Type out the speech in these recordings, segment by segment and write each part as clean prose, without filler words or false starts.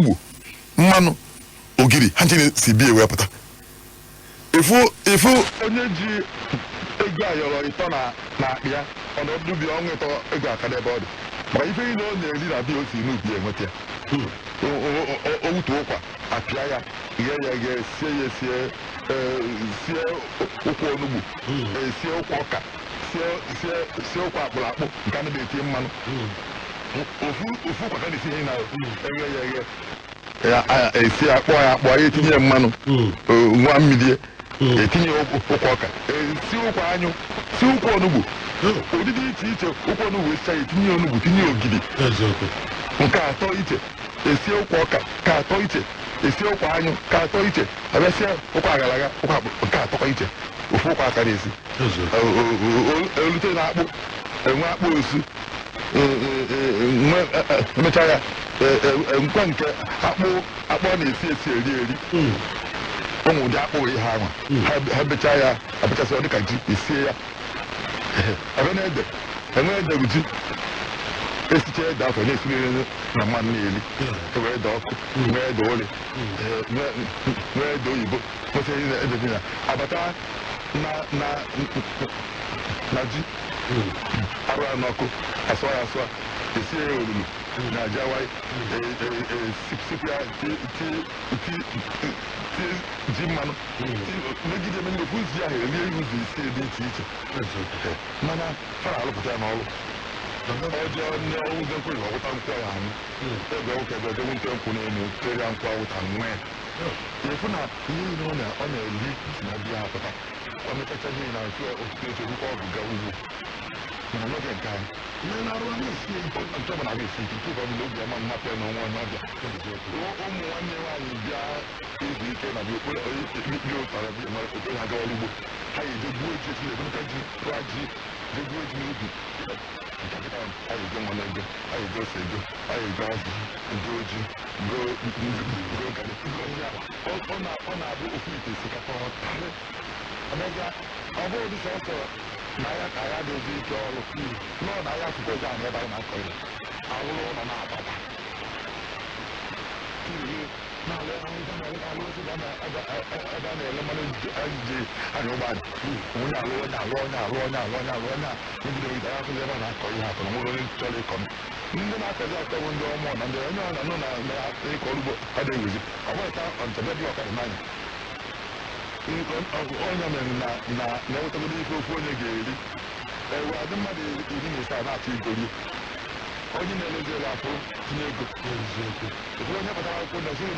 Onugbu, mmanụ, ogiri, ha nche si bie wee pụta. Ifu onye ji ego ayọrọ ịtọ na akpa ya, ọnọdụ bi ọnwa 3, ego aka n'ebe ọ dị, maka ife niile ọ na-eri na bia, o si n'ubi enweta ya. O wutu ụkwa, apịa ya, ghee ya ghee, sie ya esie, sie ụkwa onugbu, sie ụkwa ọka, sie ụkwa akpụrụ akpụ nke a na etinye mmanụ. Ofu ofu ụkwa ka na-esi ihe na eghe ya eghe ya, esi ya, kpọọ ya akpọ ya, etinye ya mmanụ, nwa mmiri, etinye ụkwa ọka, esi ụkwa anyụ, si ụkwa onugbu ụdị dị iche iche. Ụkwa onugbu esicha ya, etinye onugbu, tinye ogiri. Nke atọ iche, esie ụkwa ọka ka atọ iche, esie ụkwa anyụ ka atọ iche, abịasịa ụkwa aghara, ụkwa akpụ nke atọkwa iche. Ofu ụkwa aka na-esi elute na akpụ, enwe akpụ osu, emechaa ya nkwe nke akpụ akpụ ọ na-esi esi eri eri. Ụmụ ụdị akpụ ihe anwa ha bechaa ya, abechasị, ọ dịka ji, esie ya. Abịa na ede, enwe ede bụ ji esicha ede afọ na-esi nri na mmanụ na-eri. Enwe ede ọkụ, nwee ede ori, nwee ede oyibo, nwesị ede dị na abata na ji arụ ya n'ọkụ, asụọ ya asụọ, esie ya olulu na ji awaị, sipụ ya, ti ji mmanụ, megide megide ofu ji ahụ, erie ya ụzọ ise dị iche iche. Mana fa na-alụpụta ya n'ọrụ ọjọọ n'ụzọ nkwụ ya, ọwụta nkwụ ya anụ ebe nwoke ebe ebe nte nkwụ n'elu tere nkwụ awụta nwee efu na ihe niile ọ na-eri si na bịa apụta. Ọ mechacha ihe na mfe otutu echi okwukwe ọgụ gaa ugbo. Mana n'oge nke anyị ihe na-arụ na-esi ike, nke ọ na-abịa esi ike, nke bụ na obi ọma nhapụ ya n'onwe onye ọbịa. Ụmụ nwanne nwaanyị bịa izu ike na bịa okpere bịa ụtara bịa mara okpere ha gawa ugbo, ha ga-eje gbuo ji, esi na-ebunata ji, rụa ji, je gbuo ji n'ubi. Nke kịta, anyị ego mmanụ ego, anyị ego ose ego, anyị ego azụ ego, ji go, go garị, go ihe a. Ọ na-abụ ofu ite osikapa ọtarị ọbịa. Ọ bụrụ dị sọsọ na ya ka ya dozi ike ọrụ nọ na ya akwụkwọ ego anyị ebe anyị na-akọ ihe alụrụ ụlọ na-agbada ebe a na-ele mmanụ ji anya ụgbọala. Onye alụ, onye alụ, onye alụ, onye alụ, onye alụ, onye a megide megide ya afụzi ebe a na-akọ ihe akọ na nwere onye chọrọ ịkọ. Ndị na-akọzi akọ bụ ndị ọmụọ na ndị onye ọ na-anụ na ịkọ ọrụ ugbo adịghị ewezi. Ọ bụrụ ta ọnchebe dị ọkadị n'anya onye mere na na na-enwetagodo ife ofu onye ga-eri, ewe adị mmadụ 50 a na-achọ igori onye na-elezi elu afọ tinye ego. Ụfọdụ onye kpatara akwụkwọ na siri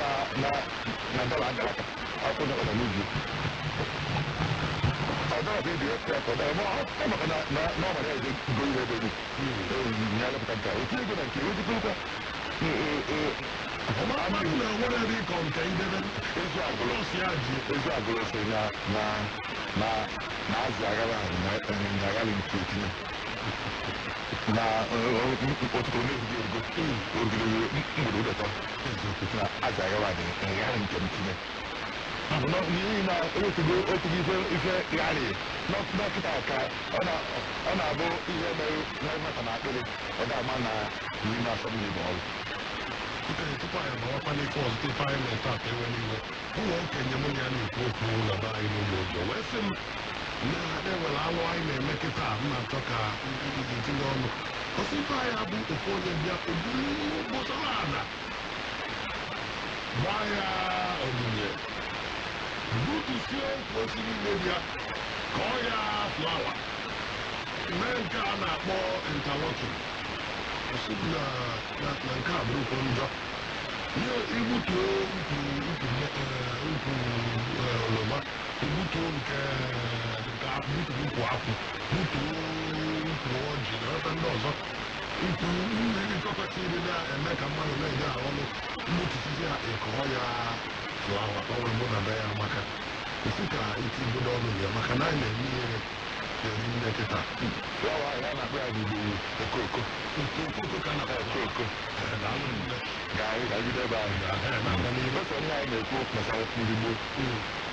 na dọla agalaka akwụkwọ na kpatara n'ubi ọ dọla ka ebi ya ka ọ dọla, ma ọ maka na ọ mara ya eje go ihe ebe dị ya lepụta nke a otinye ego na nke ojikọrọkwa. Mmadụ na-enwere ebe ịkọ nke idebe ezi agụrụ ọsị ya ji. Ezi agụrụ si na azụ aghara na aghara nke etinye na ụtụtụ na-ehughị ego orugide mgbede ụdọtọ na azụ aghara na aghara nke m tinye n'ihi na otugo otugo ife ife gharị dọkịta ka ọ na-abụ ihe mere na nwata na akpịrị ọ ga-ama na n'ime asọ mmiri bụ ọrụ. Okenye, tupu anyị agbawakwa n'ife ọzọ, ife anyị na-ete ata ewe n'iwe, ụlọ okenye mụ na ya na-ekwu okwu na be anyị n'ụlọ ụjọ wee sị m na enwere alụ anyị na-eme kịta m na-achọ ka itinye ọnụ ọsọ. Ife anyị abụ ofu onye bịa oburu gbọsara ala gbaa ya onyinye, butusie ukwu osisi niile bịa kọọ ya flower, mee nke a na-akpọ interlocking. Ọsị m na nke a bụrụkwa njọ ihe igbutuo ukwu oroma, igbutuo nke butuo ukwu akwụ, butuo ukwu ọjị na ebe ndị ọzọ ukwu mmiri kwesịrị na-eme ka mmadụ na-eje ọnụ mgbutusisi ya, ịkọọ ya flower. Ọ nwere mụ na be ya maka isi ka itigodo ọnụ ya, maka na anyị na-eme ihe eri nne kịta. Flower ahụ a na-akpọ ya n'Igbo okooko. Okooko ka a na-akpọ. Okooko. Daalụ nne. Ga-agide ebe ahụ. Na-aga n'ihu. Ose onye anyị na-ekwu gbasara ndị gboo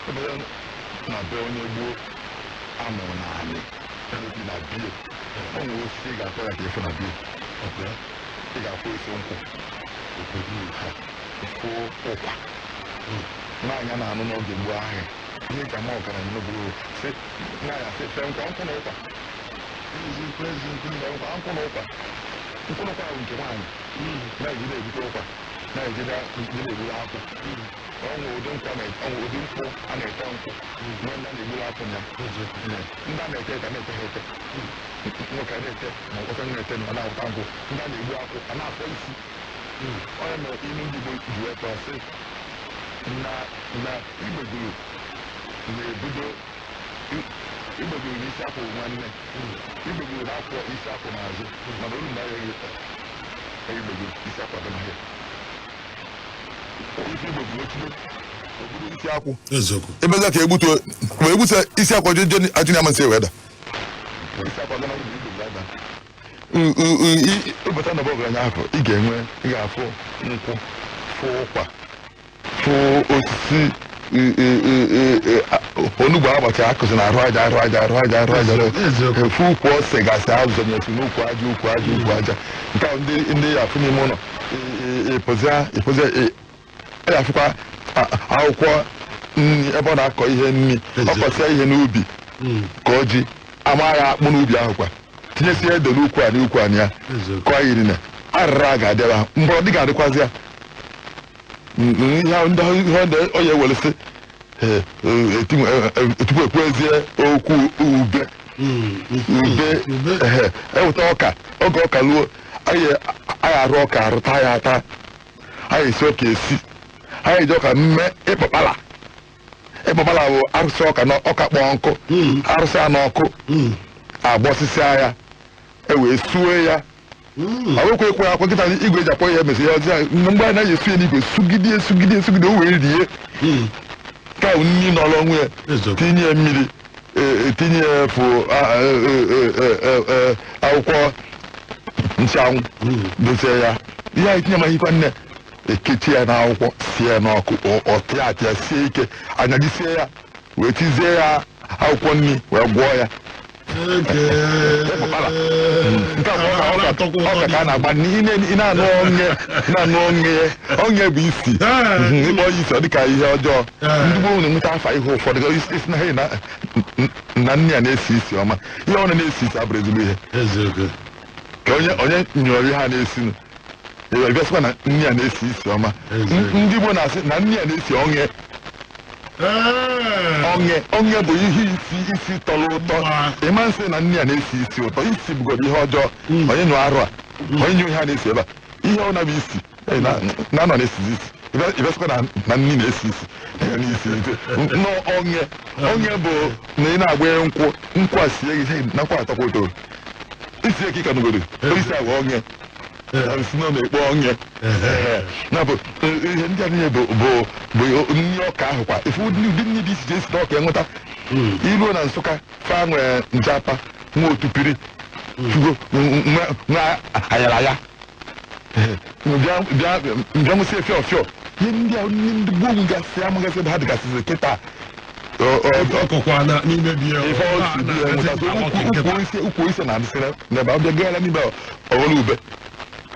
ebe na be onye gboo amụrụ naanị bi na bie, o nwere osisi ị ga-akpọ ya ka ịfụ na bie. Ị ga-afụ isi nkwụ. Ha. Fụ ụkwa nwaanyị a na-anụ n'oge gboo ahụ, ihe eji ama ọgaranya n'obodo, sị nwaanyị asị fe nkwa nkwụ na ụkwa. Eziokwu, eziokwu. Fe nkwa nkwụ na ụkwa. Nkwụ na ụkwa bụ nke nwaanyị na-eji na-ebute ụkwa, na-eji na-egburu akwụ. Ọnwụ ụdị nkwụ ọnwụ ụdị nkwụ a na-ete nkwụ nwee, ndị a na-egburu akwụ na ya, ndị a na-ete ete, na-ete ha ete, nwoke a na-ete ma ọkpọta na-ete na ọ na-ahụta nkwụ, ndị a na-egbu akwụ a na-afọ isi. Onye mere inu ndị Igbo ji wee tọọ sị na igbeguru na-ebido igbeguru n'isi akwụ nwanne igbeguru na-akwọ isi akwụ n'azụ, mana olu mgbe ahịa igbeguru isi akwụ adịmaghị isi igbeguru ochido obodo isi akwụ. Eziokwu. Ebeza ka egbutu ma egbutu isi akwa jeje ajụ na amasị wee da isi akwa gana igbeguru ada. Ịbata na ọgaranya ahụ, ị ga-enwe, ị ga-afụ nkwụ, fụ ụkwa, fụ osisi onugbu agbacha akụzi na arụ aja, arụ aja, arụ aja, arụ aja. Eziokwu. Fụ ukwu ose gasị, azụ nyesi n'ukwu aja, ukwu aja, ukwu aja nke ahụ ndị ya afụ n'ime ụlọ. Ịpụzia ịpụzia, ị ga-afụkwa akwụkwọ nri ebe ọ na-akọ ihe nri. Ọ kọsịa ihe n'ubi ka ọ ji ama ya akpụ n'ubi ahụ kwa, tinyesie ede n'ukwu a n'ukwu a na ya. Eziokwu. Kọọ ya irine arịra a ga-adịba ha mgbọrọdị ga-adịkwazị ya. Ihe ahụ ndị ihe ndị ọ ya ewelesị tupu ekwezie okwu ube. Ube. Ube. Ehe, eweta ọka oge ọka luo, anyị arụ ọka arụta ya ata, anyị esi ọka esi, anyị eji ọka mme ịkpakpala. Ịkpakpala bụ arụsị ọka na ọka kpọọ nkụ, arụsị ya n'ọkụ, agbọsịsịa ya, e wee sue ya. Ọ bụkwa ekwe akwa nkịta igwe eji akpọ ya emesi ya ọzọ ya. Mgbe a naghị esu ya n'igwe, sugide sugide sugide, o wee rie ka nri nọrọ onwe ya. Eziokwu. Tinye ya mmiri, tinye ya fụ akwụkwọ nchanwụ, dozie ya ihe anyị tinye, ma hikwa nne ekechi ya n'akwụkwọ, sie ya n'ọkụ, ọ tịa atịa sie ike, anyajisie ya, wee tizie ya akwụkwọ nri wee gwọọ ya. Ịkpakpala. Nke a bụ ọka, ọka, ọka ka a na-agba ị na-anụ onye na-anụ onye onye bụ isi. Ịkpọ ya isi, ọ dịka ihe ọjọọ. Ndị gboo na-enweta afa ihe ụfọdụ isi na ha na nne ya na-esi isi ọma. Ihe ọ na-esi isi abụrụ ezigbo ihe. Eziokwu. Ka onye onye nyụrụ ihe a na-esi nụ bịasịkwa na nne ya na-esi isi ọma. Eziokwu. Ndị Igbo na-asị na nne ya na-esi onye onye onye bụ ihe isi isi tọrọ ụtọ. Ịma nsị na nne ya na-esi isi ụtọ, isi bụgoro ihe ọjọọ. Onye nyụ arụ a, onye nyụ ihe a na-esi ebe a, ihe ọ na-bụ isi na anọ na-esizi isi. Ịbịasịkwa na nni na-esi isi n'isi nọ onye onye bụ na ị na-agba nkwụ, nkwụ a sie gị na nkwụ atọkwa ụtọ, isi eke ka nụgoro isi agwa onye si nọ na-ekpo onye na bụ ihe ndị a niile bụ nri ọka ahụ kwa ife ụdị nri dị iche iche esi n'ọka enweta. Iruo na Nsụka, fa nwere njapa, nwa otupiri fugo nwa ayaraya, bịa bịa nwụsị fịọ fịọ. Ihe ndị a ndị gboo gasị amagasị ebe ha dịgasịzi kịta. Ọkọkwa na n'ime biya. Ife ọ si bi ya nwụtasị ukwu isi, ukwu isi na-adịsịrị n'ebe ọ bịa gaala n'ime ọghọrọ ube,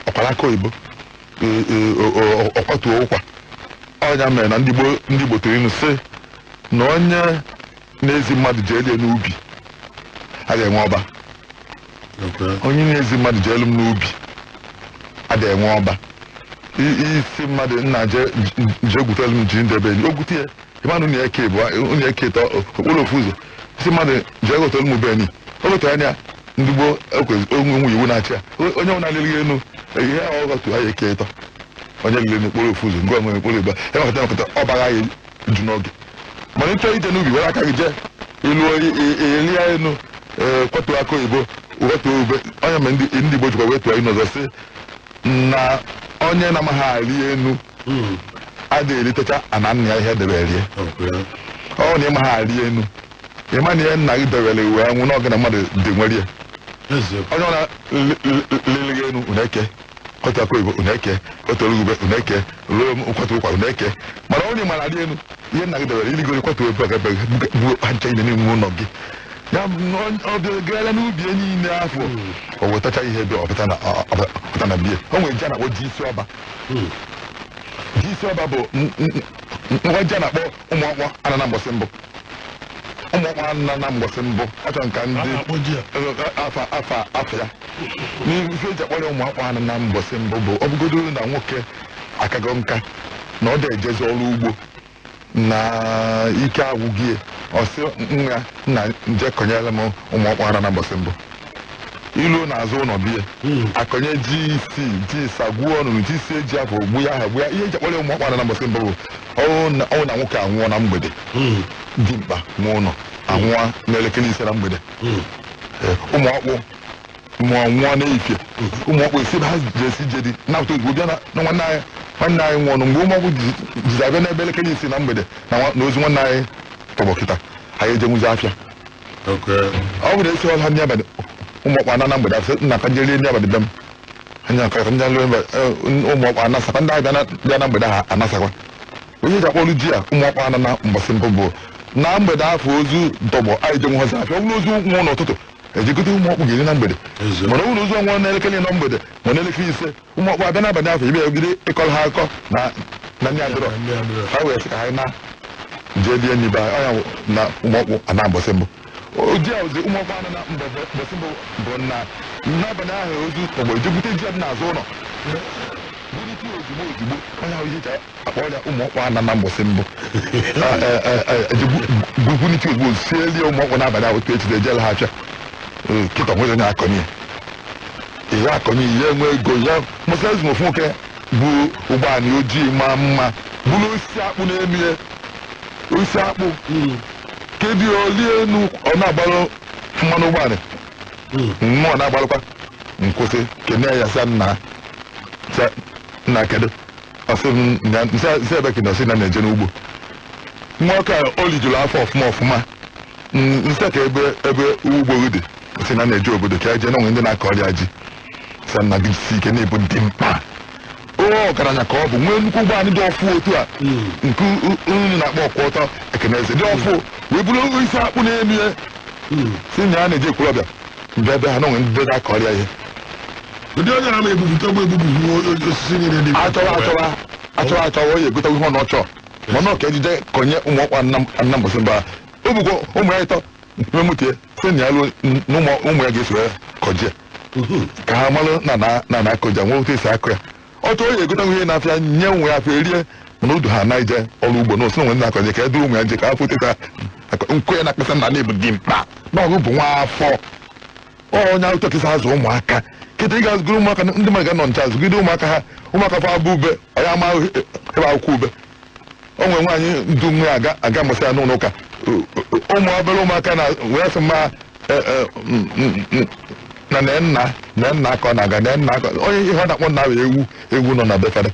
ọkwara aka oyibo, ọkwatuo ụkwa. Ọnya mere na ndị gboo, ndị Igbo toro inu sị na onye na-ezi mmadụ jee elie n'ubi a ga-enwe ọba. Onye na-ezi mmadụ jee elu m n'ubi a ga-enwe ọba. Isi mmadụ nna jee jee gwutelu m ji ndebe enyi o gwute ya, ịmanụ unu eke bụ unu eke tọ okporo ofu ụzọ. Isi mmadụ jee gotelu m ube enyi o gotere anya. Ndị gboo onwe nwe iwu na-achị ya, onye ọbụla lere enu ihe ọ ghọtu ya eke ịtọ, onye lere n'okporo ofu ụzọ ngwa nwere okporo ịgba emekọta emekọta ọ bagha ya ju n'oge. Mana ịchọ ije n'ubi, were aka gị jee ịlụọ elia enu, ee, kwatuo aka oyibo, wetuo ube. Onye mere ndị Igbo jikwa wetuo inu ọzọ sị na onye na-amaghị arị enu adịghị eritecha ana nna ya ihe debere rie. Ọ na ịmaghị arị enu, ịma na ihe nna gị debere wee nwụ n'oge na mmadụ dị nwere ya. Eziokwu. Onye ọ na-lelịghị enu, unu eke kwatu aka oyibo, unu eke kwatuo ube, unu eke ruo m kwatu ụkwa, unu eke. Mana onye mara arị enu, ihe nna gị debere iligoro kwatu ebe ebe bụ ha ncha ile n'ime ụlọ gị ya bụ na ọ bịa gaala n'ubi ya niile afọ o wetacha ihe ebe ọ pụta na ọ pụta na bie. O nwere ji a na-akpọ ji isi ọba. Ji isi ọba bụ ngwa ji a na-akpọ ụmụ ọkpọ ana na mbọsị mbụ, ụmụ ọkpọ ana na mbọsị mbụ. Achọ nka A ndị na-akpọ ji a. Afa afa afa ya n'ife eji akpọrọ ụmụ akpọ ana na mbọsị mbụ bụ ọ bụgodoro na nwoke akago nka na ọ dị ejezi ọrụ ugbo na ike agwụgie, ọsị nwa nna nje kọnyere m ụmụ ọkpọ ara na mbọsị mbụ. Ilu n'azụ ụlọ bie akọnye ji isii, ji ịsa, gwuo ọnụnụ, ji sie ji afọ, gbu ya aha, gbu ya. Ihe eji akpọrọ ụmụ ọkpọ ara na mbọsị mbụ bụ ọnwụ na nwoke anwụọ na mgbede, dimkpa nwe ụlọ anwụọ n'elekere 5 na mgbede. Ụmụ ọkpụ mụọ nwụọ n'efie, ụmụ ọkpụ esi ebe ha ji esi je dị napụta ozugbo bịa na nwanne anyị nwụọ. Mgbe ụmụ ọkpụ jizi abịa n'ebe elekere 6 na mgbede na ozu nwanne anyị tọgbọ kịta, anyị ejenwuzi afịa. Ọ bụrụ esi ọla ndị abalị, ụmụ ọkpụ ana na mgbede afịa nna ka nje rie ndị abalị be m anya ka ndị alụ ụmụ ọkpụ anasakwa ndị ahụ bịa na mgbede ha anasakwa. Onye ji akpọrọ ji a ụmụ ọkpụ ana na mbọsị mbụ bụ na mgbede afọ ozu tọgbọ anyị jenwuzi afịa. Ọ bụrụ ozu nwụọ n'ụtụtụ, ejegote ụmụ ọkpụ ga-eri na mgbede. Mana ọ bụrụ ozu ọnwụọ n'elekere 4 mgbede ma n'elekere 5, ụmụ ọkpụ abịa n'abalị afọ ibe ebido ịkọrọ ha akọ na ndị adịrọ ha wee sị ka anyị na jee lie n'ibe anyị. Ọnya na ụmụ ọkpụ ana mbọsị mbụ ji a ozi ụmụ ọkpụ ana na mbọsị mbụ bụ na n'abalị ahụ ozu tọgbọ ejebute ji a dị n'azụ ụlọ bulite ozugbo ozugbo. Onye ahụ ihe eji akpọ ọrịa ụmụ ọkpụ ana na mbọsị mbụ ejebulite ozugbo sie lie ụmụ ọkpụ n'abalị ahụ otu echi ejela ha afịa. Kịta nwere onye akọnye ihe akọnye ihe enwe ego ya mụsa ezi ofu nwoke bụ ụgbọala ojii ma mma bụrụ osisi akpụ n'elu ya, osisi akpụ kedu olie elu ọ na-agbalụ mmanụ ụgbọala mmụọ na-agbalụkwa nkwụsị kene ya sị nna nna kedu ọsị m nsị ebe kene ọsị na na-eje n'ugbo nwa ọka o lijuru afọ ọfụma ọfụma nsị ka ebe ebe ugbo dị sị na na-eje obodo ka eje n'onwe ndị na-akọ ọrịa ji sị nna gị si ike na-ebu dị mkpa onye ọgaranya ka ọ bụ nwee nnukwu ụgbọala dị ọfụ otu a nke unu na-akpọ ọkwụ ọtọ ekeneze dị ọfụ wee bụrụ isi akpụ n'elu ya si na ya na-eje ekwulọbịa mbịa bịa ha n'onwe ndị na-akọ ọrịa ihe. Ụdị onye na-ama ebubute ọgbọ ebubu osisi niile dị achọwa achọwa achọwa achọwa onye egote ihe ọ na-ọchọ mana ọ ka ejije konye ụmụ ọkwa nna mbọsị mba o bụkwa ụmụ ya ịtọ memutie si na ya ruo na ụmụ ya ga-eso ya kọjie ka ha malụ na na na akọja nwee otu esi akụ ya. Ọchọ onye egote ihe na-afịa nye ụmụ ya afịa erie mana udu ha anaghị je ọrụ ugbo na osi na onwe ndị akọje ka e duru ụmụ ya je ka afọ otu esi nkụ ya na-akpesa nna na-ebu dị mkpa na ọgụ bụ nwa afọ onye ahụ tọkịsa azụ ụmụaka kịta ị ga-azụgoro ụmụaka ndị mmadụ ga-anọ ncha azụgide ụmụaka ha ụmụaka fa abụ ube onye ama ebe akwụkwọ ube o nwere nwaanyị ndu nwa ya aga mbọsị ya n'ụlọ ụka ụmụ obere ụmụaka na wee sị mma na nna na nna ka ọ na-aga na nna ka onye ihe ọ na-akpọ nna bụ ewu ewu nọ na be fada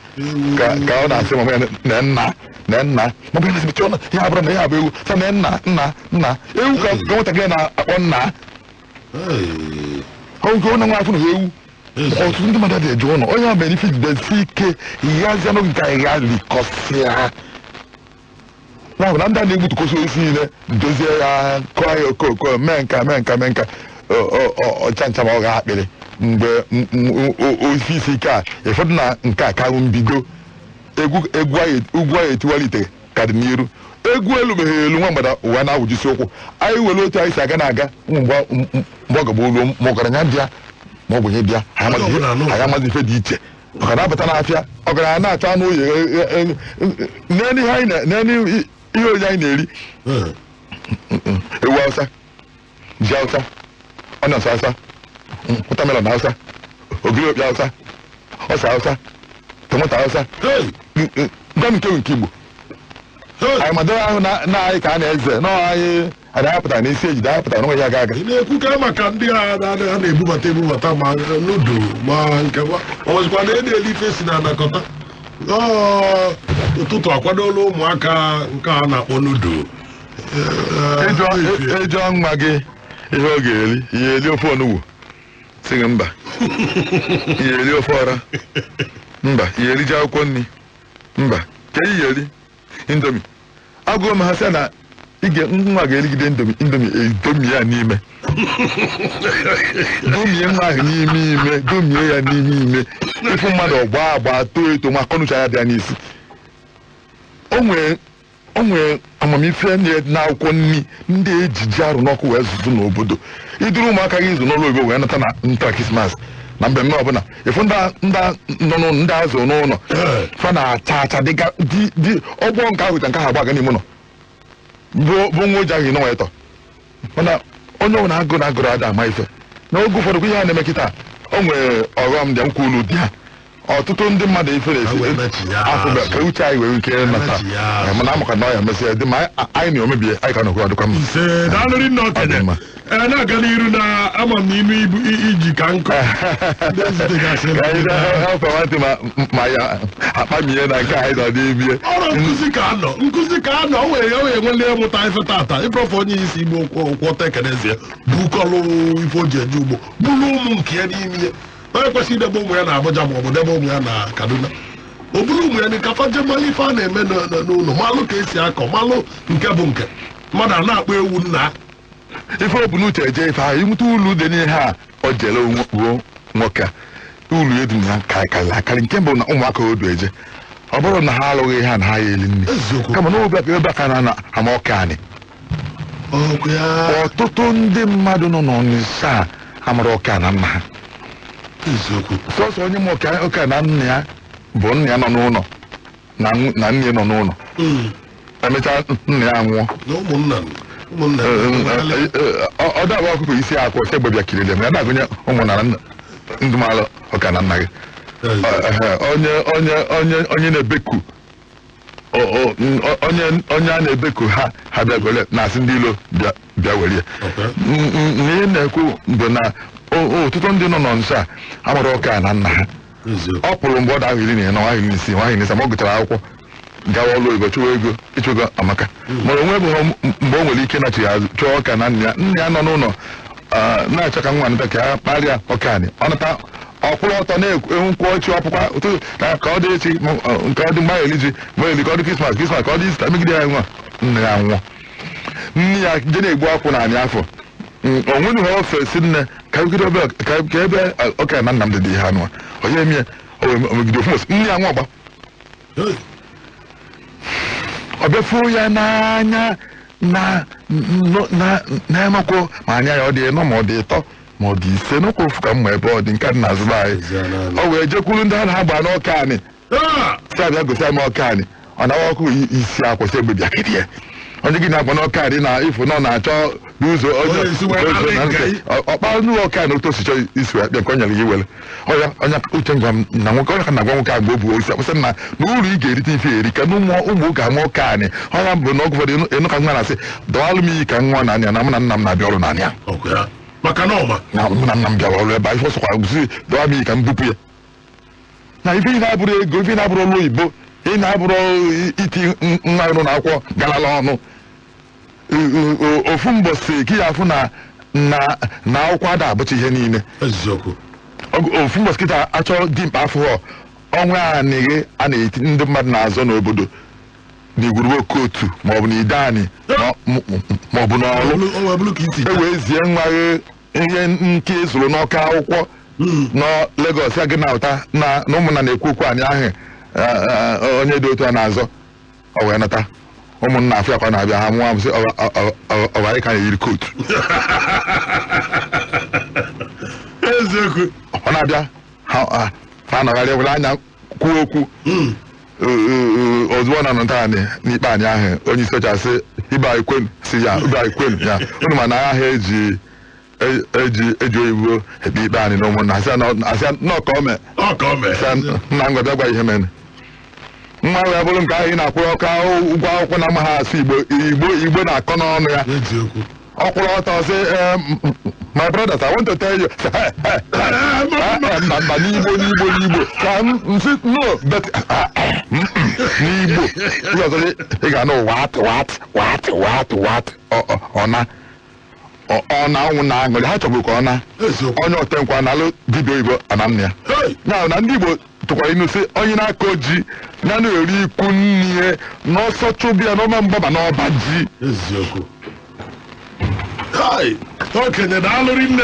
ka ọ na-asị mama ya na nna na nna mama ya na-asị chọọ ya abụrụ na ya abụ ewu sị na nna nna nna ewu ka nwatakịrị na-akpọ nna ọ nke ọ na-nwa afọ na ewu. Ọtụtụ ndị mmadụ adịghị eje ụlọ onye mere ife jidesi ike ịghazie n'oge nke anyị ghalikọsịa ya bụ na ndị a na-egbutukọsi osisi niile dozie ya kụọ ya okooko mee nka mee nka mee nka ọcha ncha ma ọ ga-akpịrị mgbe osisi isi ike a ụfọdụ na nke a ka mbido egwu egwu ugwu anyị etiwala ite ka dị n'iru egwu elu meghere elu nwa mgbada ụwa na-awụjisi ụkwụ anyị were otu anyị si aga na-aga mgbe ọ gagba olu ma ọgaranya bịa ma ogbenye bịa anyị amaghị ife dị iche maka na abata n'afịa ọgaranya na-achọ anụ oyi n'elu ihe oriri anyị na-eri ewu Hausa, ji Hausa, onions Hausa, watermelon Hausa, ogiri okpi Hausa, ose Hausa, tomato Hausa, gwa m nke nke Igbo anyị madoro ahụ na anyị ka a na-eze nọọ anyị anyị pụtara n'isi ejide anyị pụtara n'onwe ya aga aga. Ị na-ekwukarị maka ndị a na-ebubata ebubata ma nudu ma nke ọ ọzọkwa na ede ife si na anakọta ụtụtụ akwadola ụmụaka nke a na-akpọ nudu. Ịjụọ nwa gị ihe ọ ga-eri, ihe eri ofe onugbu sị gị mba, ihe eri ofe ọra mba, ihe eri ji akwụkwọ nri mba, ka ihe eri indomi agụụ m ha sị na ige nwa ga-erigide indomi indomi edomie ya n'ime domie nwa ahụ n'ime ime domie ya n'ime ime ịfụ mmadụ ọgba agba too eto ma akọnuche ya bịa n'isi. O nwee amamife na akwụkwọ nri ndị ejiji arụ n'ọkụ wee zụzụ n'obodo. Iduru ụmụaka gị ịzụ n'ụlọ oyibo wee nata na nta Christmas na mmemme ọbụla, ịfụ ndị nọ n'ụlọ, ndị azụ n'ụlọ, fa na-acha acha dịga dị ọgbọ nke ahụ nke ahụ agba n'ime ụlọ bụ nwa oji ahụ ịnọnwa ịtọ. Mana onye ọbụla agụrụ agụrụ ada ama ife. N'oge ụfọdụ ihe a na-eme kịta, o nwere ọghọm dị nkwulu dị ya. Ọtụtụ ndị mmadụ ife na-esi afọ ka uche anyị wee ike nata, mana amaka na ọ ya mesịa dị ma anyị na omebie anyị ka nọkwa ọdịkwa mma. Ise, daalụrị nna okenye. Ee, na-aga n'iru na ama m na inu ibu iji ka nkụ ntị ma ya akpamie na nke anyị nọ n'ibie. Ọrụ nkụzi ka anọ, nkụzi ka anọ o wee o enwele ịmụta ife tata. Ịprọfọ onye isi igbo kwọta ekenezie bukọlụ ife o ji eje ugbo, bụrụ ụmụ nke ya n'ime ya. Onye kwesịrị idebe ụmụ ya na Abuja ma ọ bụ debe ụmụ ya na Kaduna, o buru ụmụ ya ka faje malụ ife a na-eme n'ụlọ, malụ ka esi akọ, malụ nke bụ nke mmadụ a na-akpọ ewu nna. Ife ọ bụ n'uche eje ife ahụ ịnweta ulu dị n'ihe a, o jere ruo nwoke a ulu edu na ya karịkarị akarị. Nke mbụ na ụmụaka odu eje, ọ bụrụ na ha alụghị ha na ha ya eli nne, kama na obi ebe aka na ama ọka anyị. Ọtụtụ ndị mmadụ nọ n'Ọnịsha amara ọka na nna ha. Sọsọ onye ma ọka na nna ya bụ nna ya nọ n'ụlọ na nne nọ n'ụlọ. Emechaa nna ya nwụọ, ọ daba ọkụkọ isi akwa ọsọ egbe bịa kiriri ya na-agụnye ụmụ na ndụmalụ ọka na nna gị. Onye onye onye onye na-ebeku onye onye a na-ebeku ha ha bịa gwere na-asị ndị ilo bịa were ya. Ihe na-ekwu bụ na ọtụtụ ndị nọ nso a amara ọka na nna ha. Ọ pụrụ mgbe ọ da ahụ 14, ahụ 16, ahụ 17, ma ọ gụchara akwụkwọ gawa ọlụ oyibo chụwa ego, ịchụ ego amaka. Mana onwe bụ mgbe o nwere ike nachi ya azụ chụọ ọka na nna ya. Nna ya nọ n'ụlọ na-achọ ka nwa nata ka ya kparịa ọka anyị. Ọ nata ọkwụrụ ọtọ na-enwu nkwụ ọchị ọpụkwa ụtụtụ ka ọ dị echi, nke ọ dị mgbe eli ji mgbe eli, ka ọ dị Christmas Christmas, ka ọ dị Easter, megide ya nwa nna ya nwụọ. Nne ya je na-egbu akwụ na anyị afọ o nweghị ha ofe si nne ka ebe ọka na nna m dị ihe anụ onye emie o megide ofu nne ya nwa ọgba ọ bịafuo ya n'anya na na-emakwo ma anya ya ọ dị ịnọ ma ọ dị ịtọ ma ọ dị ise n'ụkwụ ofu ka mma ebe ọ dị nke dị n'azụ anyị. Ọ wee jekwuru ndị ha na-agba n'ọka anyị si abịa gosi ama ọka anyị. Ọ na-awa ọkụ isi akwụsị egbe bịa kedu ya onye gị na-agba n'ọka anyị na ifo nọ na-achọ n'ụzọ ọkpa n'ụlọ ọka anyị otu osichọ isi wee bịa nke ọ nyere gị were ọya onye uche ngwa m na nwoke onye ka na-agwa nwoke agba obu osi akwụsị na n'uru ị ga-erite ife eri ka n'ụmụ ụmụ oge ama ọka anyị. Ọya bụ na ọgụ ụfọdụ ịnụ ka nwa na-asị dọwalụ m iyi ka nwa na anya na mụ na nna m na-abịa ọrụ n'anya na mụ na nna m bịara ọrụ ebe a ife ọsọkwa guzi dọwa m iyi ka m bupụ ya na ife ị na-abụrụ ego, ife ị na-abụrụ ọrụ oyibo, ị na-abụrụ iti nwa ịrụ na akwụkwọ galala ọnụ ofu mbọsị ka ya afụ na na akwụkwọ ada abụcha ihe niile. Ofu mbọsị kịta achọ dimkpa afụghọ ọnwa anịghị a na-eti ndị mmadụ na-azọ n'obodo n'igwurube kootu maọbụ na ide anị maọbụ n'ọlụ e wee zie nwa gị ihe nke ịzụrụ n'ọka akwụkwọ nọ Lagos ya gị na-ụta na ụmụnna na-ekwu okwu anyị ahụ onye dị otu a na-azọ ọ wee nata ụmụnna afọ akwa na-abịa ha mụọ sị ọwa ka na-eyiri kootu ọ na-abịa ha nọgharị were anya kwuo okwu ozugbo na nọta anyị n'ikpe anyị ahụ onye isi ọcha sị ibe anyị kwenu si ya ibe anyị kwenu ya unu ma na agha eji eji oyibo ekpe ikpe anyị na ụmụnna asị nọọ ome nna ngwa bịa gwa ihe mere nwa ya bụrụ nke ahụ ị na-akwụrụ ọka ụgwọ akwụkwọ na amaghị asụ igbo igbo igbo na-akọ n'ọnụ ya ọ kwụrụ ọtọ sị my brothers, I want to tell you mba n'igbo n'igbo n'igbo ka m sị no but n'igbo ndị ọzọ ị ga-anụ wat wat wat wat wat ọna ọ na anwụ na aṅụrị ha chọburu ka ọ na onye otenkwa na-alụ dibịa oyibo ana nna ya ya na ndị Igbo tụkwara inu sị onye na-akọ ji ya na-eri ikwu nne n'ọsọ chụbịa n'ọma mgbaba n'ọba ji. Okenye daalụrị nne.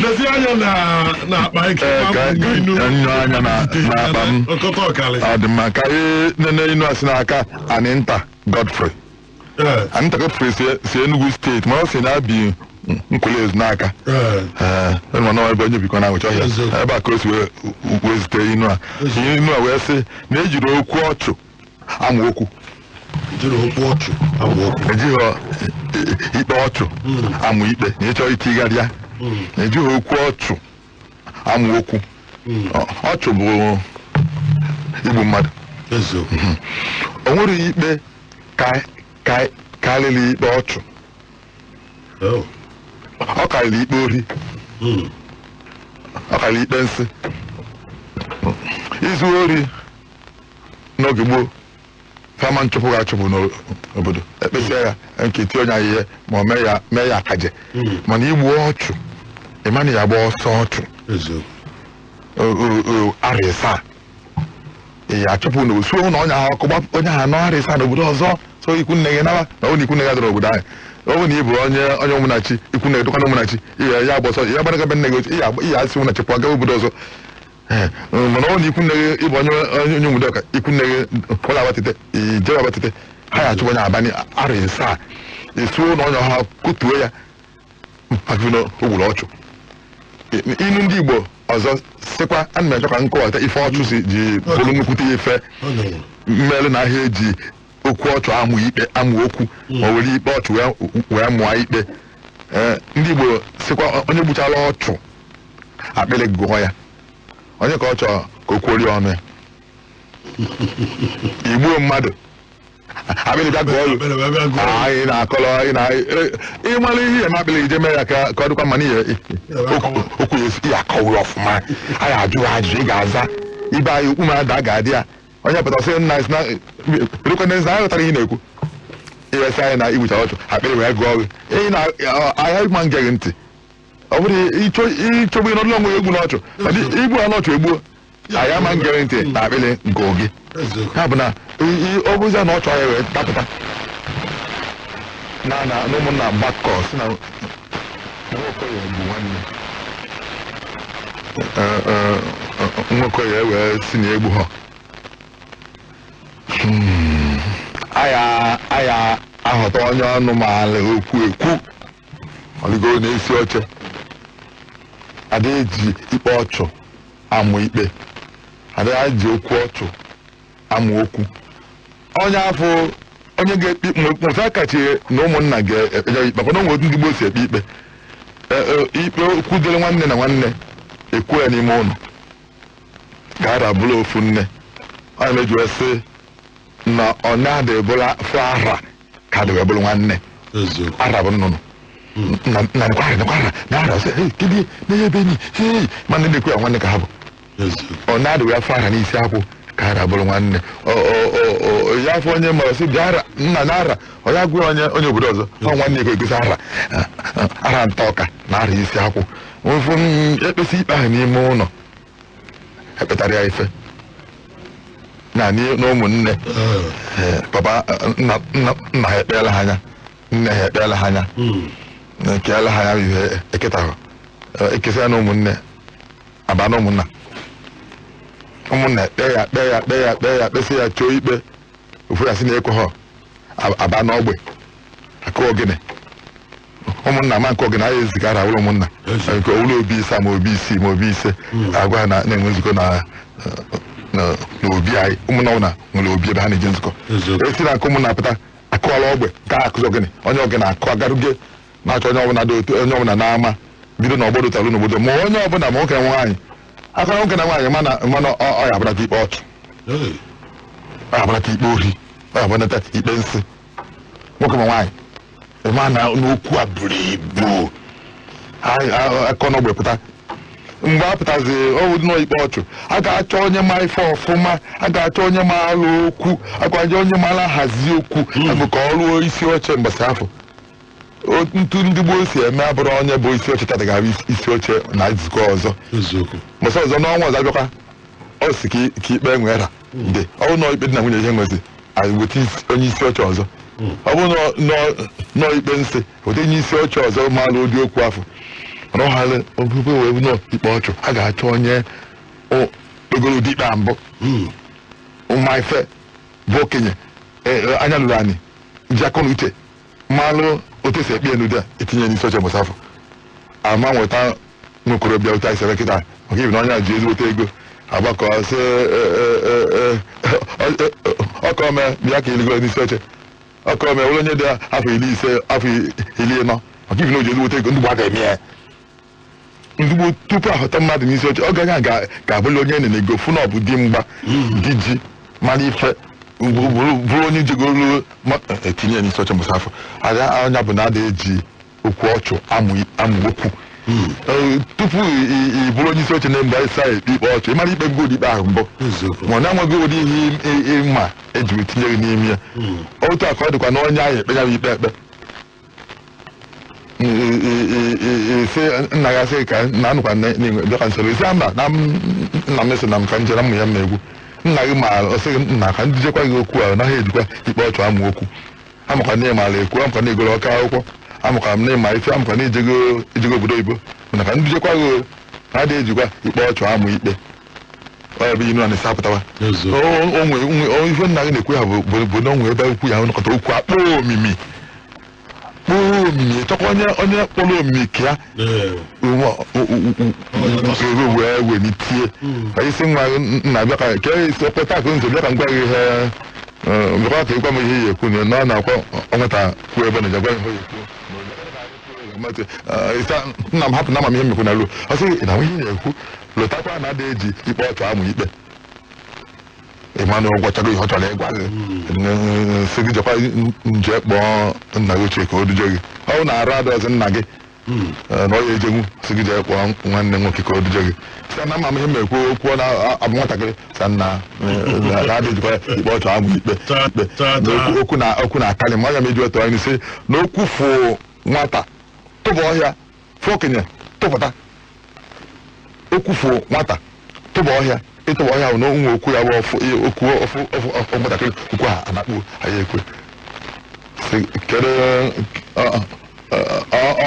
Lezi anya na na akpa ike. Ee, ka nyo anya n'akpa m. Ọkọta ọkalị. Ọ dị mma ka anyị nene inu a si n'aka Aninta Godfrey. Aninta Godfrey si Enugu steeti, ma ọ si na-abi Nkwelle n'aka. Ee, mana ọ ebe onye bikọ na nwụcha ọhịa. Eziokwu. Ebe a ka o si wee zute inu a. Inu a wee sị na ejiri okwu ọchụ amụ okwu. Jiri okwu ọchụ amụ okwu. Ejighị ikpe ọchụ amụ ikpe na ịchọ itigharị ya. Ejighị okwu ọchụ amụ okwu. Ọchụ bụ igbu mmadụ. Eziokwu. O nwere ikpe ka karịrị ikpe ọchụ. Oh. Ọ karịrị ikpe ori. Ọ karịrị ikpe nsị. Izu ori n'oge gboo, fama nchụpụ ga-achụpụ n'obodo, ekpesịa ya nke tie onye ahụ ihe ma ọ mee ya akaje. Mana igbu ọchụ, ịma na ya gba ọsọ ọchụ. Eziokwu. Arọ ịsaa ị achụpụ na osuo na onye ahụ ọkụ gbapụ onye ahụ anọ arọ ịsaa n'obodo ọzọ. So ikwu nne gị naba na ọ na ikwu nne gị adọrọ obodo anyị. Ọ bụ na ị bụ onye Ụmụnachi, ikwu nne gị dịkwa na Ụmụnachi, ihe ya agba ọsọ ya gbara gabe nne gị otu, ihe asị Ụmụnachi pụọ gawa obodo ọzọ. Ee, mana ọ na ikwu nne gị ịbụ onye Ụmụdịọka, ikwu nne gị ụlọ Abatete, ijewe Abatete, ha ya achụpụ onye abalị arọ ịsaa, esuo na onye ha kutuo ya maka na o gburu ọchụ. Inu ndị Igbo ọzọ sịkwa, ana m achọ ka nkọwata ife ọchụ si ji bụrụ nnukwute ife Ọ na-enwe. mmerụ na ahịa eji okwu ọchụ amụ ikpe, amụ okwu, ma were ikpe ọchụ wee mụọ ikpe. Ee, ndị Igbo sịkwa onye gbuchala ọchụ akpịrị gụọ ya, onye ka ọ chọrọ ka o kwuorie ọnụ ya. Igbuo mmadụ, akpịrị bịa gụọ ya. Akpịrị bịa gụọ ya. Anyị na-akọrọ anyị na ịmara ihe eme akpịrị ije mee ya ka ọ dịkwa mma n'ihe okwu ya esi ya akọwụrụ ọfụma. Anyị ajụrụ ajụjụ ị ga-aza ibe anyị okwu ma ada ga-adị ya onye pụtara sị nna sị na birikwa na anyị ghọtara ihe ị na-ekwu. Ịresị anyị na igbucha ọchụ akpịrị wee gụọ gị ị na ahịa ịma nge gị ntị. Ọ bụrụ ịchọgbu ịnọdụla onwe ya egbu n'ọchụ, mana igbu ha n'ọchụ egbuo anyị ama nge gị ntị na akpịrị gụọ gị. Eziokwu. Ya bụ na ọ bụzie na ọchụ anyị wee dapụta na ụmụnna gbakọ si na Nwokoye bụ nwanne. Nwokoye wee si na egbu ha. Aya ahọta onye ọnụ maala okwu ekwu ọlịgo na-esi oche. Ada eji ikpe ọchụ amụ ikpe, ada eji okwu ọchụ amụ okwu. Onye afọ onye ga-ekpe mụta kachi na ụmụnna ga-ekpe ikpe, maka na o nwere otu ndị gboo si ekpe ikpe. Ikpe okwu dịrị nwanne na nwanne ekwu ya n'ime ụlọ ka a rabụrụ ofu nne. Onye meji wee sị na ọ na-adị bụla fụ ara ka dị wee bụrụ nwanne. Eziokwu. Ara bụ nnụnụ na na nkwara nkwara na ara sị hey kedu n'ihe ebe enyi hey mana ndị ekwu ya nwanne ka ha bụ. Eziokwu. Ọ na-adị wee fụ ara n'isi akwụ ka ara bụrụ nwanne. Ya afọ onye mara sị bịa ara nna na ara ọ ya gụọ onye obodo ọzọ ọ nwanne ekwe egosi ara ara nta ọka na ara isi akwụ. Mfu ekpesi ikpe ahụ n'ime ụlọ ekpetara ya ife na na ụmụnne. Papa nna nna ha ekpeela ha anya, nne ha ekpeela ha anya, ekeela ha anya ihe eketahụ ekesa na ụmụnne aba na ụmụnna ụmụnna ekpe ya kpee ya kpee ya kpee ya kpesị ya chọọ ikpe ofu ya sị na ekwe ha aba n'ogbe akụ ogene ụmụnna ma nke ogene anyị ezigara ụlọ ụmụnna nke ụlọ obi ise ma obi isii ma obi ise agwa ha na-enwe nzukọ na obi anyị. Ụmụnna ọbụla nwere obi ebe ha na-eje nzukọ. Esi na nke ụmụnna pụta akụwala ogbe nke akụzi ogene onye ogene akụ agaruge na-achọ onye ọbụla dị otu onye ọbụla n'ama bido n'ọgbọ dụtalụ n'obodo ma onye ọbụla ma nwoke na nwaanyị aka nwoke na nwaanyị mana ọ ya abụnata ikpe ọchụ, ọ ya abụnata ikpe ori, ọ ya abụnata ikpe nsị nwoke ma nwaanyị ma na n'okwu a buru ibu akọ n'ogbe pụta. Mgbe a pụtazi ọwụ nọ ikpe ọchụ a ga-achọ onye ma ife ọfụma, a ga-achọ onye ma alụ okwu, a ga-achọ onye mara hazi okwu abụ ka ọ rụọ isi oche mbọsị afọ. Ntu ndị gboo si eme abụrụ onye bụ isi oche tata ga-abụ isi oche na nzukọ ọzọ mbọsị ọzọ n'ọnwa ọzọ abịakwa ọ si ka ikpe nwere dị ọ bụ nọ ikpe dị na nwunye ihe nwezi weta onye isi oche ọzọ, ọ bụ nọ ikpe nsị weta onye isi oche ọzọ ma alụ ụdị okwu afọ. Mana ọhala okwukwe wee nọ ikpe ọchụ, a ga-achọ onye kpegoro ụdị ikpe a mbụ, ma ife bụ okenye, anya lụrụ anyị ji akọ na uche malụ otu esi ekpe ya n'ụdị a etinye n'isi oche mbọsị afọ ama nweta nwokorobịa otu anyị sere kịta, maka ibi na onye a ji ezigbote ego agbakọ sị ọkọ mee bịa ka eligoro n'isi oche, ọkọ mee were onye dị afọ 50, afọ 40, maka ibi na o ji ezigbote ego. Ndị gboo ga-eme ya ndị tupu ahụta mmadụ n'isi oche, ọ gaghị ga-abụla onye nene ego fụ na ọ bụ di mgba di ji mara ife bụrụ onye jegoro etinye n'isi oche mbọsị afọ anya bụ na ada eji okwu ọchụ amụ okwu. Tupu ị bụrụ onye isi oche na mgbe ịsa ekpe ikpe ọchụ, ị mara ikpe gị ikpe ahụ mbụ, ma ọ na-enweghị ụdị ihe ịma ejiri tinye gị n'ime ya. Otu a ka ọ dịkwa na onye ahụ ekpe ya bụ ikpe ekpe sị nna ya sị ka na anụkwa bịakwa nsoro isi mba na nna m sị na m ka njere mmụ ya m egwu nna gị ma ọ sịghị nna ka njijekwa gị okwu ahụ naghị ejikwa ikpe ọchụ amụ okwu. Amakwa na ịmara ekwu, amakwa na egoro ọka akwụkwọ, amakwa m na ịma ife, amakwa na ijego obodo oyibo, mana ka njijekwa gị na adịghị ejikwa ikpe ọchụ amụ ikpe. Ọ bụ inu na na-esi apụtawa ife nna gị na-ekwu ya bụ na onwe ebe okwu ya nọkọta okwu akpọ omimi kpọọ omimi chọkwa onye onye kpọrọ omimi ka ya wee welitie ka isi nwa nna bịa ka ka isi okpeta akụ nso bịa ka ngwa gị ihe bịakwa ka ịgwa m ihe ya ekwu na ọ na-akwa ọnweta kwuo ebe na gwa ihe ya ekwu. Nna m hapụ na amamihe mmekwu na ruo ọ sị na ihe na-ekwu lụtakwa na ada eji ikpe ọchụ amụ ikpe ịma na ọ gwọchago ihe ọ chọrọ ịgwa gị, sị gị jekwa nje kpọọ nna gị ochie ka o duje gị. Ọ bụ na arụ adọzi nna gị na ọ ya ejenwu, sị gị jee kpọọ nwanne nwoke ka o duje gị, sị na ama m ihe m ekwu okwu ọ na-abụ nwatakịrị sị na na-adị ejikwa ikpe ọchụ amụ ikpe ikpe na okwu na okwu na-akarị ma ọ ya meju eto anyị sị na okwu fụ nwata tụba ọhịa, fụ okenye tụpụta. Okwu fụ nwata tụba ọhịa, ịtụba ọhịa bụ na onwe okwu ya bụ ọfụ okwu ọfụ ọfụ ọfụ nwatakịrị okwu a anakpu anyị ekwe sị kedu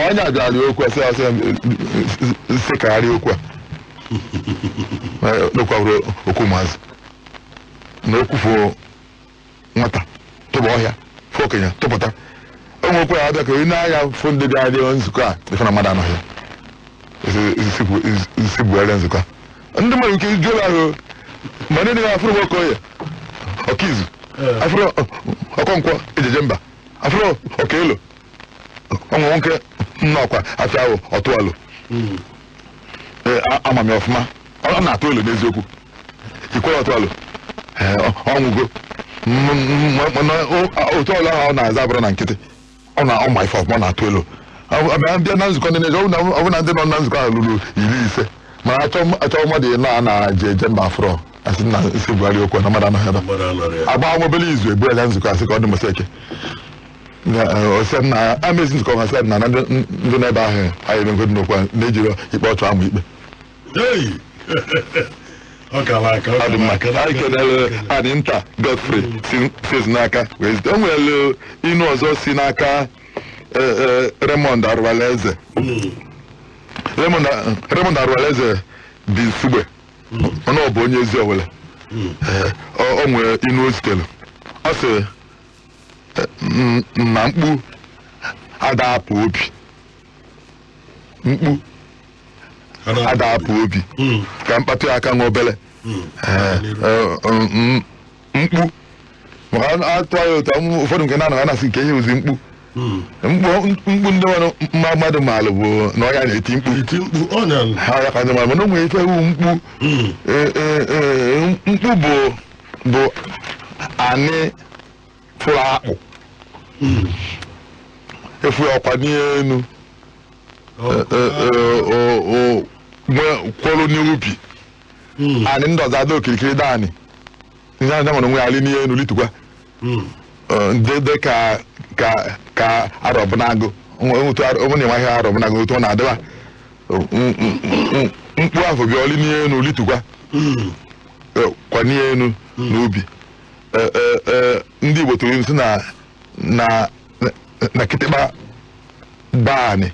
onye abịarị okwu a sị asị sị kagharị okwu a n'okwu abụrụ okwu ụmụazị na okwu fụ nwata tụba ọhịa, fụ okenye tụpụta. Onwe okwu ya abịa ka ị na-anya fụ ndị bịara nzukọ a ife na mmadụ anọghị ya isi bughara nzukọ a ndị mmadụ nke juola ahụ ma ndị na afụrụ nwoke oye ọkaizu afụrụ ọkọnkwọ ejeje mba afụrụ ọkaelo ọnwa nwoke nnọkwa afịa ahụ ọtụalụ. Ee, ama m ya ọfụma, ọ na-atụ elu n'eziokwu ikwere ọtụalụ. Ee, ọnwụgo. Mana otu ọlụ ahụ ọ na-aza abụrụ na nkịtị ọ na ọ ma ife ọfụma, ọ na-atụ elu. Abịa na nzukọ ndị na-eje, ọ bụ na ndị nọ na nzukọ ahụ ruru 50, mana achọ mmadụ ịnọ a na-eje eje mba afụrọ asị na isi Buhari okwu na mmadụ anọghị ebe a. Agba nwa obere izu ebuela nzukọ asị ka ọ dị mbọsị eke ọsị na amezi nzukọ ha sị na ndị n'ebe ahụ anyị eme nkwedị n'okwu a na-ejiri ikpe ọchụ amụ ikpe. Ọ kara aka. Ọ dị mma. Anyị kelere anyị nta Godfrey si n'aka wee zite. O nwere inu ọzọ si n'aka Raymond Arụwalaeze. Raymond Arụwalaeze bi Nsugbe, mana ọ bụ onye ezi Owele. Ọ nwere inu o zitere, ọ sị na mkpu ada apụ obi, mkpu ada apụ obi ka mkpatụ ya aka nwa obere mkpu maka atụ ya ụtọ ụfọdụ nke na-anaghị anasị nke ihe ozi mkpu mkpu mkpu ndị nwere mma mmadụ maalụ bụ na ọya na-eti mkpu eti mkpu ọnya ha ya ka ndị mmadụ, mana o nwere ife wu mkpu. Mkpu bụ anị fụrụ akpụ efu ọkwa n'elu kwọrọ n'ubi anị ndị ọzọ ada okirikiri dị anị ihe anya nwere onwe ya alị n'elu litukwa dị ka ka ka arọbụnagụ onwe na-enwe ahịa arọbụnagụ otu ọ na-adịba mkpu ahụ bịa ọlị n'elu litukwa kwa n'elu n'ubi. Ndị Igbo tụrụ nsị na na na kịtịkpa gbaa anị.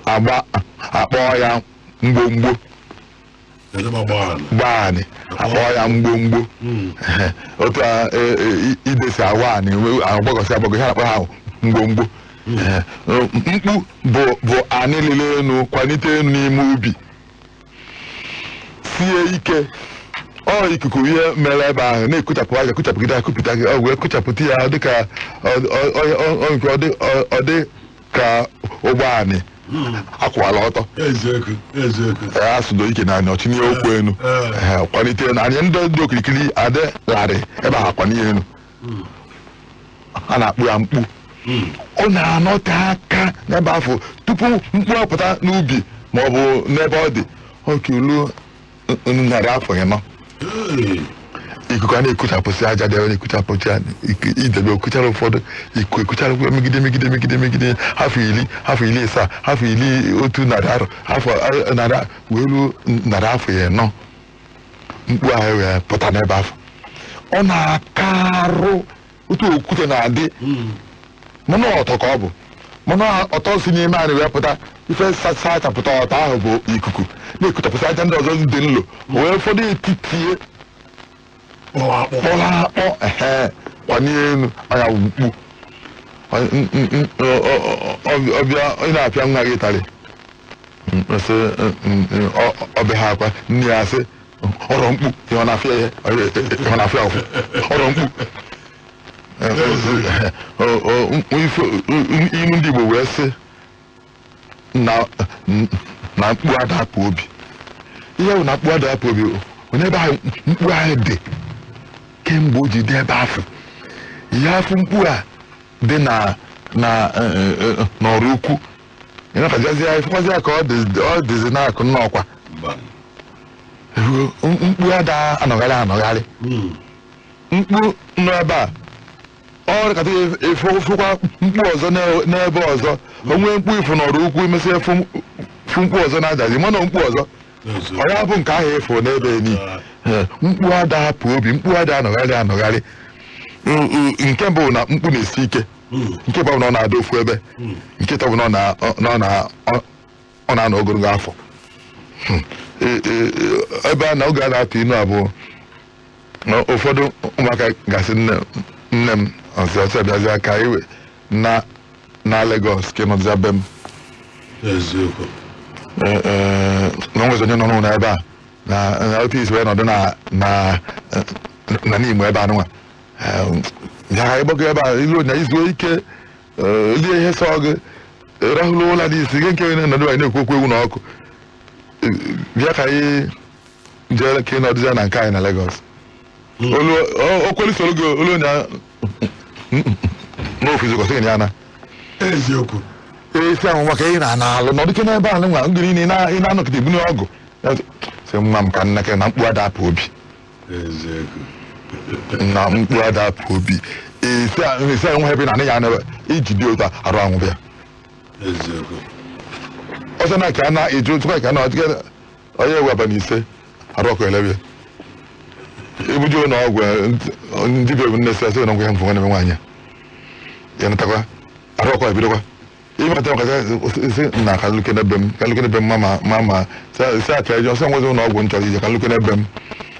Agba akpọ ya mgbomgbo. Ebe gbaa ala. Gbaa anị, akpọ ya mgbomgbo. Otu a ide si awa anị agbagọsị agbagọ, ihe na-akpọ ha mgbomgbo. Mkpu bụ anị lele enu, kwalite enu n'ime ubi, sie ike. Ọ ikuku ihe mere ebe ahụ na-ekuchapụ aja, kuchapụgide, akụpụta ọ wee kuchapụta ya dịka nke ọ dị ka ụgbọ anị akwụwala ọtọ. Eziokwu, eziokwu. Asụdo ike na anị ọchịnye okwu enu. Kwalite enu anyị ndị dị okirikiri adị larịị ebe ahụ akwanye enu, a na-akpụ ya mkpu. Ọ na-anọte aka n'ebe afọ tupu mkpu apụta n'ubi ma ọ bụ n'ebe ọ dị okelu 400. Hey. Ikuku a na-ekuchapụsị aja dị ebe na-ekuchapụsị ya, idebe okuchara ụfọdụ iku ekuchara megide megide megide megide, afọ 10, afọ 17, afọ 100 arọ, afọ narị wee ruo 400, mkpu ahụ wee pụta n'ebe afọ. Ọ na-aka arụ otu okwute na-adị, mana ọtọ ka ọ bụ, mana ọtọ si n'ime anyị wee pụta. Ife sachapụta ọtọ ahụ bụ ikuku na-ekuchapụsị aja ndị ọzọ dị nlo, wee ụfọdụ etitie Kpọrọ akpọ. Kpọrọ akpọ, ehe, kwanye elu anya bụ mkpu. Ọbịa ị na-apịa nwa gị ịtarị, sị ọbịa ha akwa, nne ya sị ọrọ mkpu, ihe ọ na-afịa, ihe ọ na-afịa ọfụ ọrọ mkpu. Ilu ndị Igbo wee sị na mkpu adapụ obi. Ihe bụ na mkpu adapụ obi, onye ebe ahụ mkpu ahụ dị kemgbe o ji dị ebe afọ ihe afọ mkpu a dị na n'ọrụ ukwu ịnafazia ifụkwazịa ka ọ dịzi n'akụ nnọọkwa. Mba. Mkpu ada anọgharị anọgharị. Mkpu nọ ebe a, ọ kata ịfụkwa mkpu ọzọ n'ebe ọzọ. O nwee mkpu ịfụ n'ọrụ ukwu, imesịa fụ mkpu ọzọ na-adazi, mana mkpu ọzọ ọ ya bụ nke ahụ ịfụ n'ebe ni. Mkpu ada hapụ obi, mkpu ada anọgharị anọgharị. Nke mbụ na mkpu na-esi ike. Nke bụ na ọ na-ada ofu ebe. Nke ịtọ bụ na ọ na-anọ ogologo afọ. Ebe a na oge a na-atụ inu abụọ na ụfọdụ ụmụaka gasị nne nne m ọsị ọsị bịazịa ka iwe na Lagos ka ịnọdụzia be m. Eziokwu. Ee, ee, na onwezi onye nọ n'ụlọ ebe a na otu isi wee nọdụ na n'Imo ebe a nụnwa. Bịa ka ịgbago ebe a ilu na izuo ike, lie ihe sọ gị, rahụrụ ụla n'isi gị nke nọdụ anyị na-ekwu okwu ewu na ọkụ. Bịa ka anyị jee ka ị nọdụzia na nke anyị na Lagos. Olu okweli soro gị olu na n'ofizi kwesịghị na ya na Eziokwu. Esi ahụ maka ị na-ana alụ nọdụ ike n'ebe a nwa ngị niile ị na-anọkịta ebunye ọgụ sị nwa m ka nna na mkpu adapụ obi. Eziokwu. Na mkpu adapụ obi, esi ahụ nwa ebe na ya anebe iji dị otu a arụ anwụ bịa. Eziokwu. Ọsọ na ka a na-eju tụkwa ka a na onye ewe abalị 5 arụ ọkụ elebịa ebujuo na ọgwụ ndị be nne sị asị na ngwa ya mfụ nwanne m nwaanyị ya natakwa arụ ọkụ ebidokwa ịmata maka sị na ka luke n'ebe m, ka luke n'ebe m mama mama sị aka eji ọsọ nwezi ụlọ ọgwụ m chọrọ ije ka luke n'ebe m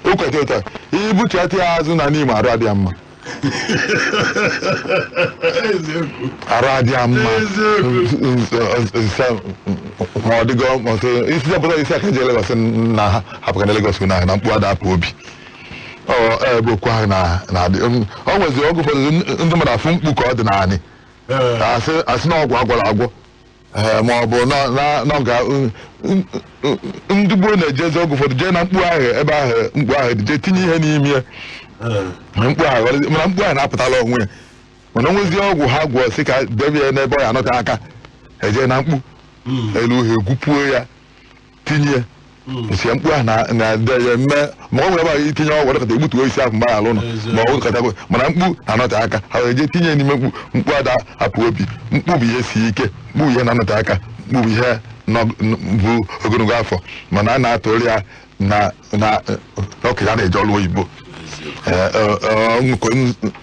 ụkọta ụta ibuchata ya azụ na n'ime arụ adịghị mma. Eziokwu. Arụ adịghị mma. Eziokwu. Ma ọ dịgo ma ọ sị isi zapụta isi aka je Lagos na ha hapụ na Lagos na mkpu adapụ obi. Ọ ebe okwu ahụ na na-adị. Ọ nwezi ọgwụ ụfọdụ ndị mmadụ afụ mkpu ka ọ dị naanị asị na ọgwụ agwọrọ agwọ. Ee, ma ọ bụ na ga ndị gboo na-ejezi ọgwụ ụfọdụ jee na mkpu ahụ ebe ahụ mkpu ahụ dị, jee tinye ihe n'ime ya. Mkpu ahụ mana mkpu ahụ na-apụtala onwe ya, mana onwezi ọgwụ ha gwọ sị ka debe ya n'ebe ọ ya anọte aka eje na mkpu elu ha egwupuo ya tinye ya si mkpu ahụ na de ya eme ma ọ nwere ebe ahụ itinye ọgwụ dọkọta egbutuo isi ahụ mgbe ala ụlọ ma ọ kọta, mana mkpu na-anọte aka ha wee jee tinye ya n'ime mkpu. Mkpu ada hapụ obi. Mkpu bụ ihe sie ike, mkpu bụ ihe na-anọte aka, mkpu bụ ihe bụ ogologo afọ, mana a na-atụrụ ya na okenye a na-eje ọrụ oyibo.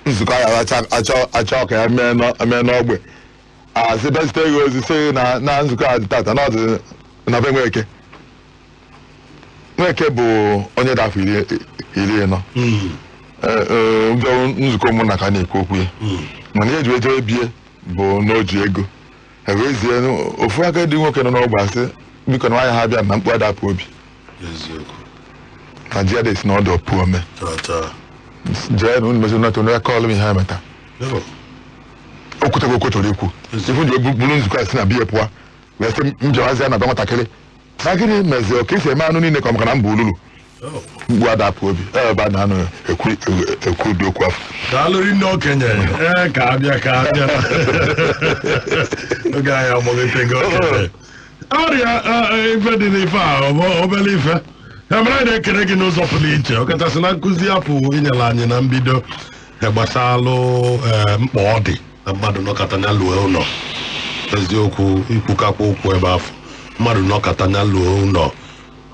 Nzukọ ya achọ ka ya mee n'ogbe. Asị bịazite gị ozi sị na na nzukọ a dị tata na ọ dị na be Nweke. Nweke bụ onye dị afọ 40. Ee, ndị ọrụ nzukọ ụmụnna ka a na-ekwu okwu ya, mana ihe eji wee jee bie bụ na o ji ego e wee zie ofu agadi nwoke nọ n'ọgba, asị biko na nwaanyị ha bịa na mkpu adapụ obi. Na ji adịghị si na ọdụ pụọ ome. Jee na unu mezi nata unu kọọlụ m ihe ha meta. O kwutego okwu chọrọ ikwu ifu ji buru nzukọ a si na biya pụọ, wee sị m bịawazịa na be nwatakịrị na gịnị mezie ka esi eme anụ niile ka ọ maka na mba ululu mkpu adapụ obi ebe a na-anọ ekwu ekwu ụdị okwu afọ. Daalụ rinne, okenye. Ee, ka abịa ka abịa oge anyị amalitego okenye ọrịa. Ife dị n'ife a ọ bụ obere ife ya mere anyị na-ekele gị n'ụzọ pụrụ iche, ọkachasị na nkụzi afọ inyere anyị na mbido gbasalụ mkpa ọ dị na mmadụ nọkọta ya lụọ ụlọ. Eziokwu, ikwukakwa okwu ebe afọ mmadụ nọkọta ya lụọ ụlọ,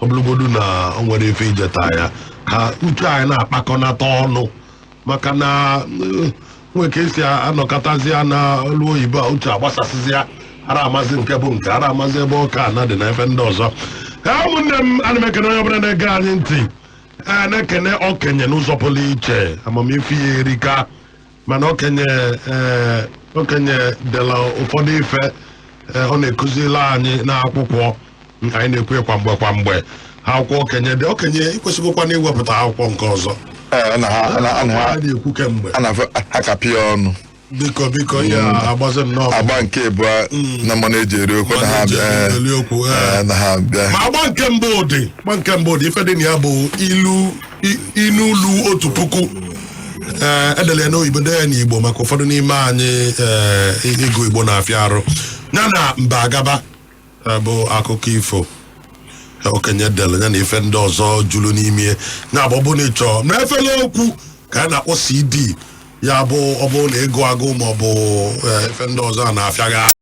ọ bụrụgodu na o nwere ife ijeta ya, ka uche anyị na-akpakọnata ọnụ, maka na nwee ka esi anọkọtazi ya na olu oyibo a, uche agbasasịzi ya, ara amazi nke bụ nke, ara amazi ebe ọka ana dị na efe ndị ọzọ. Ee, ụmụnne m, ana m ekene onye ọbụla na-ege anyị ntị. Ee, na-ekene okenye n'ụzọ pụrụ iche. Amamife ya erika, mana okenye, ee, okenye dela ụfọdụ ife. Ee, ọ na-ekuzili anyị n'akwụkwọ anyị na-ekwu kwa mgbe kwa mgbe. Akwụkwọ okenye dị, okenye ikwesịgokwa na iwepụta akwụkwọ nke ọzọ. Ee, na ha na na ha anyị na-ekwu kemgbe. A na akapị ya ọnụ. Biko, biko, ihe a agbazi nnọọ. Agba nke abụọ na mmanụ eji eri okwu na ha Mmanụ eji bịa. eri okwu, ee. Ee, na ha bịa. Ma agba nke mbụ dị, agba nke mbụ dị, ife dị na ya bụ ilu inulu 1000. Ee, edele ya n'oyibo, dee ya n'Igbo, maka ụfọdụ n'ime anyị, ee, ịgụ Igbo na-afịa arụ, ya na mba agaba. Ee, bụ akụkọ ifo okenye dere ya na ife ndị ọzọ juru n'ime ya. Bụ ọ bụ na ịchọọ na efere okwu ka a na-akpọ CD ya, bụ ọ bụrụ na ịgụ agụ ma ọ bụ ife ndị ọzọ a na-afịa gị.